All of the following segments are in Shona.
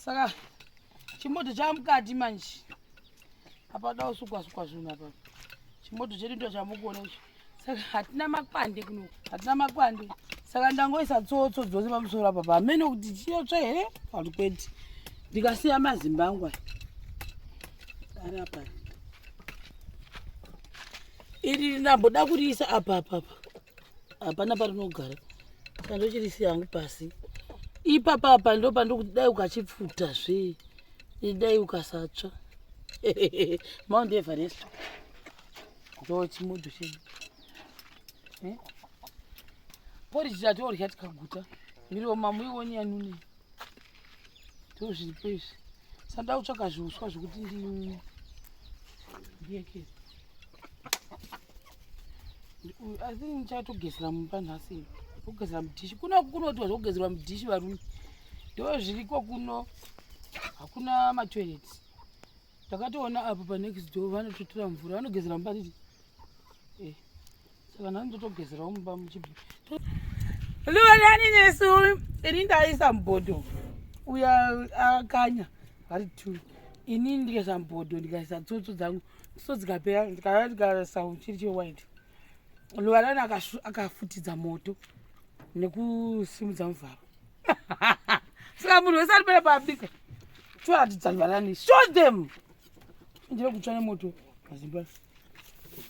Saka chimoto chamukati manje. Apa da usukwa sukwa zvinhu apa. Chimoto chedu ndo chamukuona ichi. Saka hatina makwande kuno. Hatina makwande. Saka ndangoisa tsotso dzose pamusoro apa pamene kuti chinotsva here kana kwete. Ndikasiya mazimba angu aya. Ari apa. Iri ndamboda kuriisa apa apa apa. Hapana parinogara. Saka ndochirisiya hangu pasi. Ipapa apa ndo pandikuti dai ukachipfuta zve. Dai ukasatsva. Mount Everest. Ndo chimodho chedu. Eh? Porridge tatorya tikaguta. Miriwo mamuioni yanune. Ndozviripo izvi. Saka nda kutsvaka zviuswa zvekuti ndi ndiyekere. I think ndichatogezera mumba nhasi. Kugezera mudhishi. Kuno kunoitwa zvekugezerwa mudhishi varume. Ndo zviriko kuno. Hakuna matoilet. Ndakatoona apo pa next door vanototora mvura vanogezera mumba nditi. Eh. Saka nhasi ndotogezerawo mumba muchibvi. Luvanani nesu ini ndaisa mubhodho uya akanya vari two ini ndikaisa mubhodho ndikaisa tsotso dzangu tsotso dzikapera ndikava ndikaisa chiri chewhite Luvanani akafutidza moto nekusimudza muvharo saka munhu wese ari pera paabika toratidza Luvanani show them ndire kutsva nemoto mazimba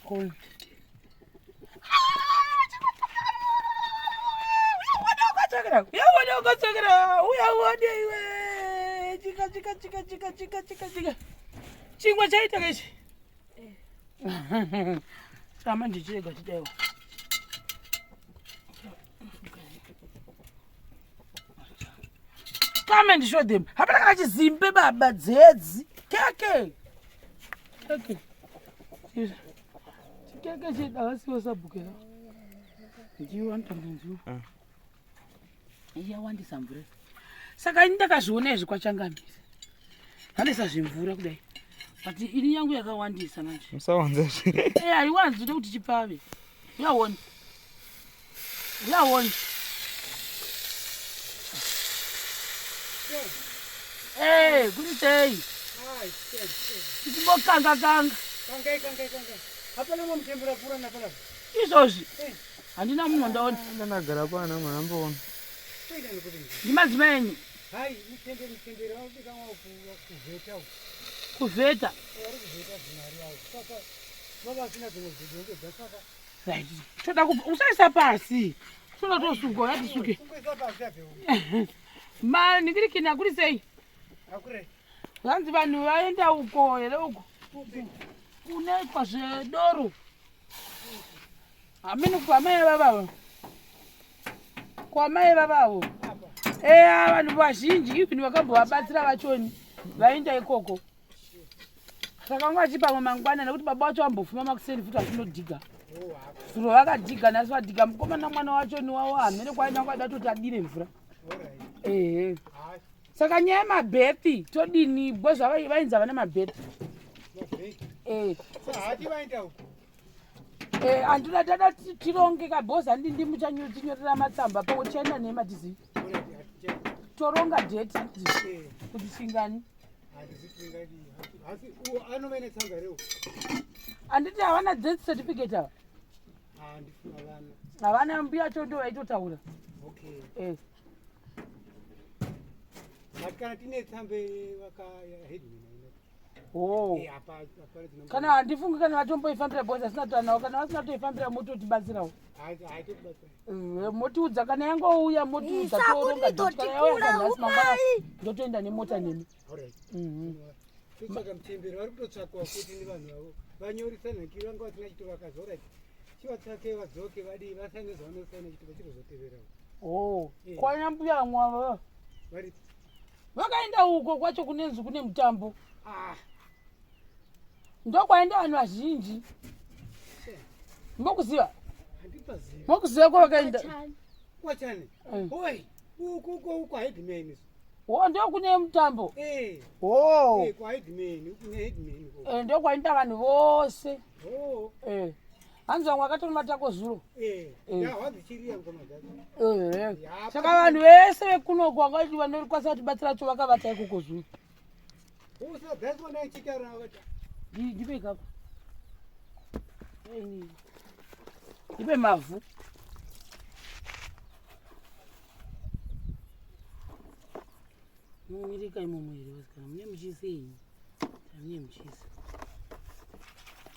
Cold. Chingwa chaita kechi. Chama ndichirega chidaiwo. Come and show them. Hapana kana chizimbe baba dzedzi. Keke. Keke. Chikeke chedu havasiwo sabhuku here? Ndiwo anotanga ndiwo. Ah. Yawandisa mvura. Saka ini ndakazviona izvi kwachangamire. Vanesa zvimvura kudai. But ini yangu yakawandisa manje. Musawanza zve. Eh, haiwanzi toda kuti chipfave. Uyaona. Uyaona. Eh, kuri sei? Tichimbokanga kanga. Kangai kangai kangai. Hapana mwa mutembera pura na pana. Izvozvi. Handina munhu wandaona. Ndagara pana mwana mboona. Ndimadzimai enyu. Hai, mutembera mutembera vanobika mwa kuvheta. Kuvheta. Vari kuvheta zimari yavo. Saka vavasina dzimwe dzidonge dzasaka. Right. Toda kubva usaisa pasi. Toda tosukwa yatisuke. Kungoisa pasi ape. Ma ningirikini akuri sei? Akure. Vanzi vanhu vaenda uko here uko kunoitwa zvedoro hamene kwamai vavavo kwamai vavavo eya vanhu vazhinji even vakambovabatsira vachoni vaenda ikoko saka vanga vachipamwe mangwana nekuti baba vacho vambofuma makuseni futi vachinodhiga zuro vakadhiga nhasi vadhiga mukomana mwana wachoni wavo hamene kwaenda kwaida toti adire mvura ehe saka nyaya yemabhethi todini because vainzi havana mabhethi eh. eh, handina tada tironge ka because handi ndimuchanyotinyorera matsamba pamwe tichaenda nema tizivi toronga date kuti chingani handiti havana death certificate ava havana mbuya cho ndo vaitotaura eh. Kana tine tsambe vaka headman Oh. Eh, apa apa dzino. Kana handifungi kana vatomboifambira because asina tanawo kana vasina toifambira mototibatsirawo. Haitokubatsira. Eh, motiudza kana yangouya motiudza Isa toronga kuti date kana yauya totikura nhasi mangwana umai. ndotoenda nemota nemi. Alright. Mhm. Totsvaka muchembere vari kutotsvakwa kuti nevanhu vavo vanyoresa nhakiri vanga vasina chito vakazora chivatsvake vadzoke vadii vasaine zvavanosaina chito vachirozoteverawo. Oh. Eh. Kwana mbuya mwavo. Vari Vakaenda uko kwacho kunenzi kune mutambo. ah Ndokwaenda vanhu vazhinji. Mokuziva? handipazivi. Mokuziva kwavakaenda? Kwachani. Eh. Oi, uku uko uko headman. Oh, ndokune mutambo. Eh. Oh. Eh, kwa headman, uku ne headman uko. Eh, ndokwaenda vanhu vose. Oh. Eh. Hanzi vamwe akatori matako zuro. Eh, Eh. yahwa dzichiriya ngoma dzacho. Eh. Ya, Saka vanhu vese vekunoku vangati vanokwanisa kutibatsira cho vakavata ikoko zuro. Usa that's when I check out vakati Ndipe kapu. Ndipe mavhu. Mumirika imomo here vasikana mune muchiisei? Mune muchiisa.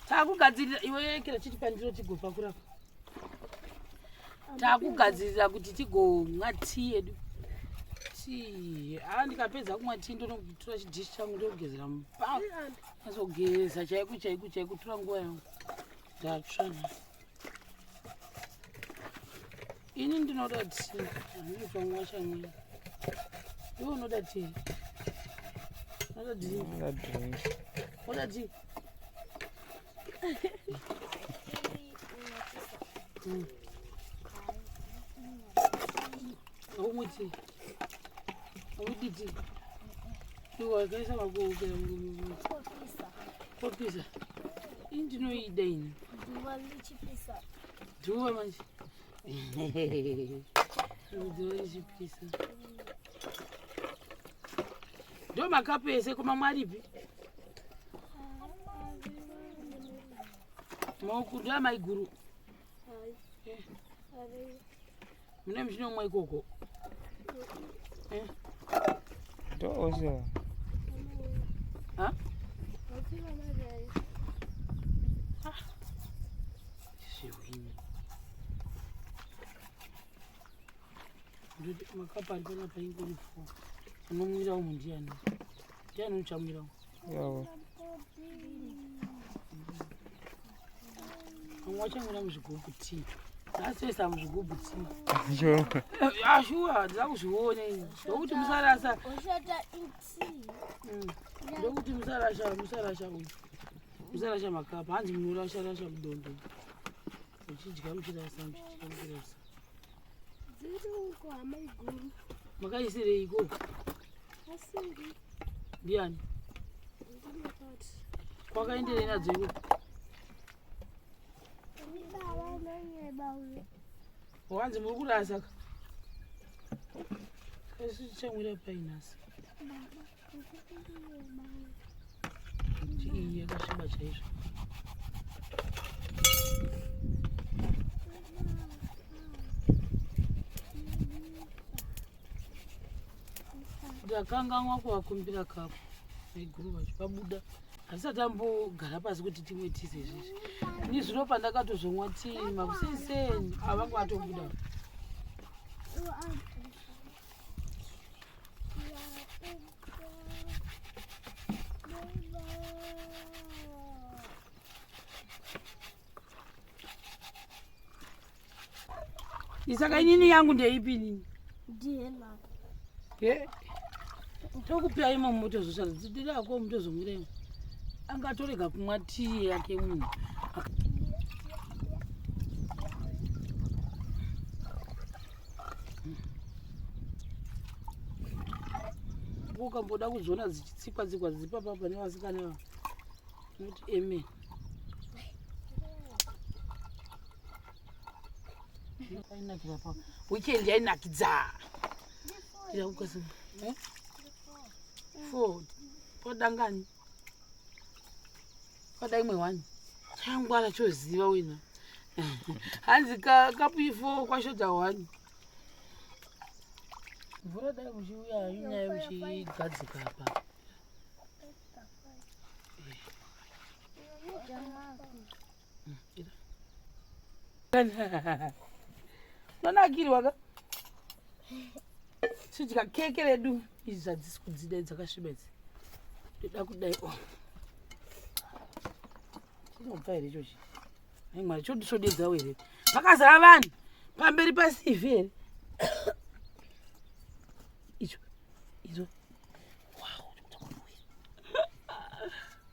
Takugadzirira iwe kira chiti pandiro tigopakura. Takugadzirira kuti tigomwa tii yedu. Tii. Ah ndikapedza kumwa tii ndonotora chidhishi changu ndogezera mumba. Azogeza chaiko chaiko chaiko tora nguva yangu. Ndatsva nhasi. Ini ndinoda tii. Handidi pamwa chamwini. Iwe unoda tii? Unoda tii? Unoda drink. Unoda tii? Haumwi tii? Haudi tii? Iwe wakaisa makuukira murume. Kopisa. Ini ndinoida ini. Dhuva richipisa. Dhuva manje. Dhuva richipisa. Ndo makapu ese koma mwaripi? Maoko ndo amaiguru. Hai. Eh. Mune muchinomwa ikoko. Eh. Ndose. Ha? Zvihwini. Ndoti makapu ari panapa ingori 4. Anomwira umu ndiani? Ndiani uchamwira umu? Yavo. Vamwe vachamwira muzvigubhu tii. Nhasi muzvigubhu tii. Sure. Ashuwa ndida kuzviona ini. Ndokuti musarasa. Ushata tea. Ndokuti musarasha musarasha uyu. Musarasha makapa. Hanzi munorasha rasha mudondo. Muchidya muchirasa muchidya muchirasa. Dziri uko amaiguru. Makaisireiko? Asiri. Ndiani? Ndinokati. Kwakaenderei nadzo iko? Baba unonyeba uyo. Wanzi muri kurasa ka? Kasi tichamwira pai nhasi. Baba unonyeba uyo. Iyi yakasviba chaizvo. Ndakanganwa kuvakumbira kapu maiguru vacho vabuda. Hatisati ambogara pasi kuti timwe tii sezvizvi. Ini zvino pandakatozomwa tii makuseni avanga vatobuda. Saka inini yangu ndeipi inini? Ndiyena. Ye. Tokupa imo mutozosara dirako mutozomwira imo. Angatorega kumwa tii yake munhu. Ukamboda kudziona dzichitsikwa tsikwa dzipapapa nevasikana ava. Unoti amen. Yainakira pa. Weekend yainakidza. Ira kukasi. Eh? Four. Podangani. Pada imwe one. Changwara choziva wena. Hanzi kapu ifo kwashota one. Mvura dai muchiuya inyaya muchigadzika apa. Unonakirwa ka? Tidya keke redu idzi zvadzisi kudzida dzakasviba idzi. Ndoda kudai o. Chinobva here ichochi? Nhai Mwari chodisvodedzawo here? Pakazara vanhu pamberi pasivhi here? Icho icho. Wow.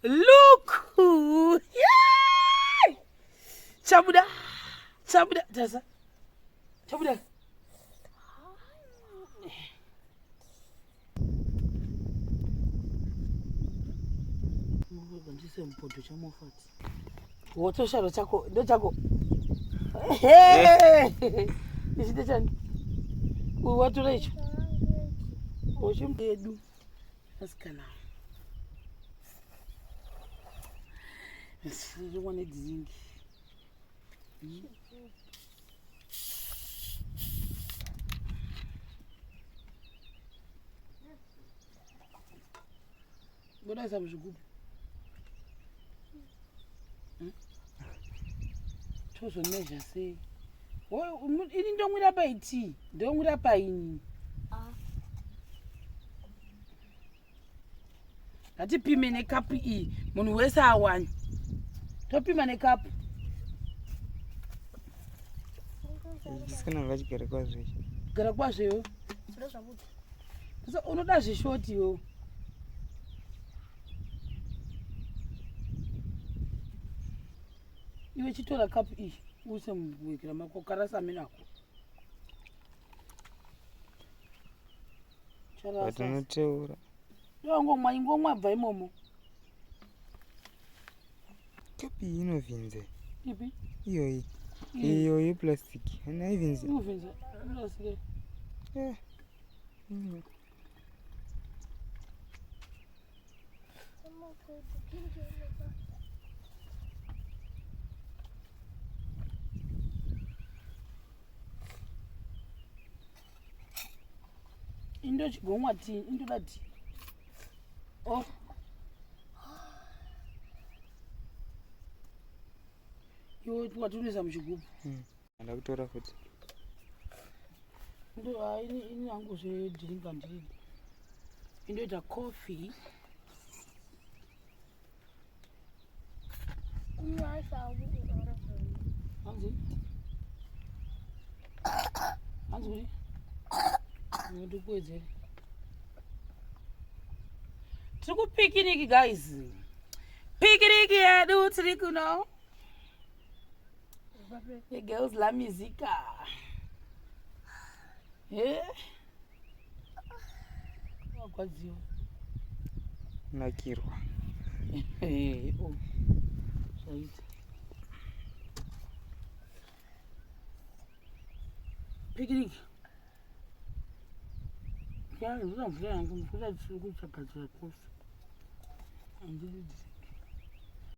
Look! Yeah! Chabuda. Chabuda. Tasa. Chabuda. Ndise mupoto chamofati. Wotosharo chako ndochako. Ichi ndechani? Uyu watora icho. Uchimbedu. Asikana. Wane drink. Budaisa muzvigubhu. Tozomezha sei? Ini ndomwira pai tea, ndomwira paini. Ngatipime nekapu iyi, munhu wese awani. Topima nekapu. Chisikana ngachigare kwazvo ichi. Gara kwazvo iwe. Unoda zvishoti iwe. Iwe chitora kapu iyi uise muwekera mako karasa amene ako. But unoteura. Ngomwa ingomwa bva imomo. Kapu iyi inovhinza. Ipi? Iyoyi. Iyo yeplastic. Haina ivhinzi. Inovhinza. Inorasike. Eh. Indochigomwa tii, indoda tii. Oh. Iwe watonoisa muchigubhu. Ndakutora futi. Ndo hayi ini hangu zvedrink handidi. Indoita coffee. Hanzi? Hanzi kuti? Ndikuwedzere. Tiri kupikiniki guys. Pikiniki yedu tiri kuno. The girls la musica. Eh? Wagwadziwa. Nakirwa. Eh, oh. Zvaita. Picnic. Ya, ndinoda mvura yangu, mvura tiri kutsvagadzira kofi. Handidi drink.